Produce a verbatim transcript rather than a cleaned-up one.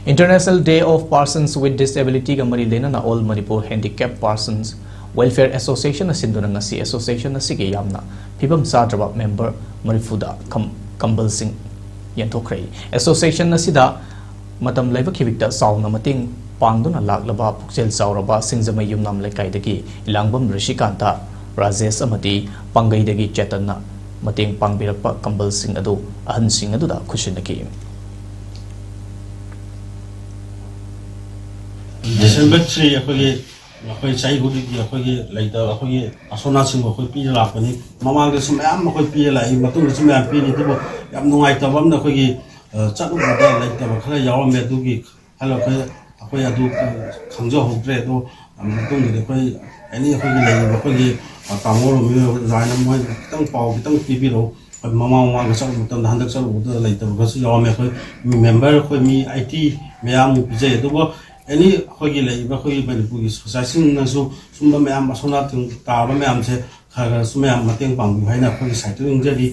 International Day of Persons with Disability ꯒ ꯃꯔꯤ ꯂꯩꯅꯅ All Manipur Handicap Persons Welfare Association ꯅ ꯁꯤꯟꯗꯨꯅ ꯉꯁꯤ association ꯑꯁꯤꯒꯤ ꯌꯥꯝꯅ ꯐꯤꯕꯝ ꯆꯥꯗ꯭ꯔꯕ member ꯃꯔꯤꯐꯨꯗ ꯀꯝ-, ꯀꯝꯕꯜꯁꯤꯡ ꯌꯦꯟꯊꯣꯛꯈ꯭ꯔꯦ꯫ Association ꯑꯁꯤꯗ ꯃꯇꯝ ꯂꯥꯏꯕꯛ ꯈꯤꯕꯤꯛꯇ ꯆꯥꯎꯅ ꯃꯇꯦꯡ ꯄꯥꯡꯗꯨꯅ ꯂꯥꯛꯂꯕ ꯄꯨꯛꯆꯦꯜ ꯆꯥꯎꯔꯕ ꯁꯤꯡꯖꯃꯩ ꯌꯨꯝꯅꯥꯝ ꯂꯩꯀꯥꯏꯗꯒꯤ ꯏꯂꯥꯡꯕꯝ ꯔꯤꯁꯤꯀꯥꯟꯇ, ꯔꯥꯖꯦꯁ ꯑꯃꯗꯤ ꯄꯥꯡꯒꯩꯗꯒꯤ ꯆꯦꯇꯟꯅ ꯃꯇꯦꯡ ꯄꯥꯡꯕꯤꯔꯛꯄ ꯀꯝꯕꯜꯁꯤꯡ ꯑꯗꯨ ꯑꯍꯟꯁꯤꯡ ꯑꯗꯨꯗ ꯈꯨꯠꯁꯤꯟꯅꯈꯤ꯫ December three ꯑꯩꯈꯣꯏꯒꯤ, ꯑꯩꯈꯣꯏ ꯆꯍꯤ ꯈꯨꯗꯤꯡꯒꯤ ꯑꯩꯈꯣꯏꯒꯤ ꯂꯩꯇꯕ, ꯑꯩꯈꯣꯏꯒꯤ ꯑꯁꯣꯟ ꯑꯅꯥꯁꯤꯡꯕꯨ ꯑꯩꯈꯣꯏ ꯄꯤꯔ ꯂꯥꯛꯄꯅꯤ꯫ ꯃꯃꯥꯡꯗꯁꯨ ꯃꯌꯥꯝ ꯑꯩꯈꯣꯏ ꯄꯤꯔ ꯂꯥꯛꯏ, ꯃꯇꯨꯡꯗꯁꯨ ꯃꯌꯥꯝ ꯄꯤꯅꯤ꯫ ꯑꯗꯨꯕꯨ ꯌꯥꯝ ꯅꯨꯡꯉꯥꯏꯇꯕ ꯑꯃꯅ ꯑꯩꯈꯣꯏꯒꯤ, ꯑ, ꯆꯠꯂꯨꯕꯗ ꯂꯩꯇꯕ ꯈꯔ ꯌꯥꯎꯔꯝꯃꯦ꯫ ꯑꯗꯨꯒꯤ ꯍꯜꯂꯛꯄꯗ ꯑꯩꯈꯣꯏ ꯑꯗꯨ ꯈꯪꯖꯍꯧꯗ꯭ꯔꯦ꯫ ꯑꯗꯣ ꯃꯇꯨꯡꯗꯗꯤ ꯑꯩꯈꯣꯏ ꯑꯦꯅꯤ ꯑꯩꯈꯣꯏꯒꯤ ꯂꯩꯔꯤꯕ ꯑꯩꯈꯣꯏꯒꯤ, ꯑ, ꯇꯥꯃꯣ ꯔꯣꯃꯤꯌꯣ ꯑꯗꯨꯃꯥꯏꯅ ꯃꯣꯏ ꯈꯤꯇꯪ ꯄꯥꯎ ꯈꯤꯇꯪ ꯄꯤꯕꯤꯔꯛꯎ꯫ ꯑꯩꯈꯣꯏ ꯃꯃꯥꯡ ꯃꯃꯥꯡꯗ ꯆꯠꯂꯨꯕ ꯃꯇꯝꯗ ꯍꯟꯗꯛ ꯆꯠꯂꯨꯕꯗ ꯂꯩꯇꯕꯒꯁꯨ ꯌꯥꯎꯔꯝꯃꯦ꯫ ꯑꯩꯈꯣꯏ member ꯑꯩꯈꯣꯏ ꯃꯤ eighty ꯃꯌꯥꯃꯨꯛ ꯄꯤꯖꯩ꯫ ꯑꯗꯨꯕꯨ ꯑꯦꯅꯤ ꯑꯩꯈꯣꯏꯒꯤ ꯂꯩꯔꯤꯕ ꯑꯩꯈꯣꯏꯒꯤ ꯃꯅꯤꯄꯨꯔꯒꯤ societyꯁꯤꯡꯅꯁꯨ ꯁꯨꯝꯕ ꯃꯌꯥꯝ ꯑꯁꯣꯝ ꯅꯥꯀꯟ ꯇꯥꯕ ꯃꯌꯥꯝꯁꯦ ꯈꯔ ꯈꯔꯁꯨ ꯃꯌꯥꯝ ꯃꯇꯦꯡ ꯄꯥꯡꯕꯤꯌꯨ ꯍꯥꯏꯅ ꯑꯩꯈꯣꯏꯒꯤ sideꯇ ꯅꯤꯡꯖꯔꯤ꯫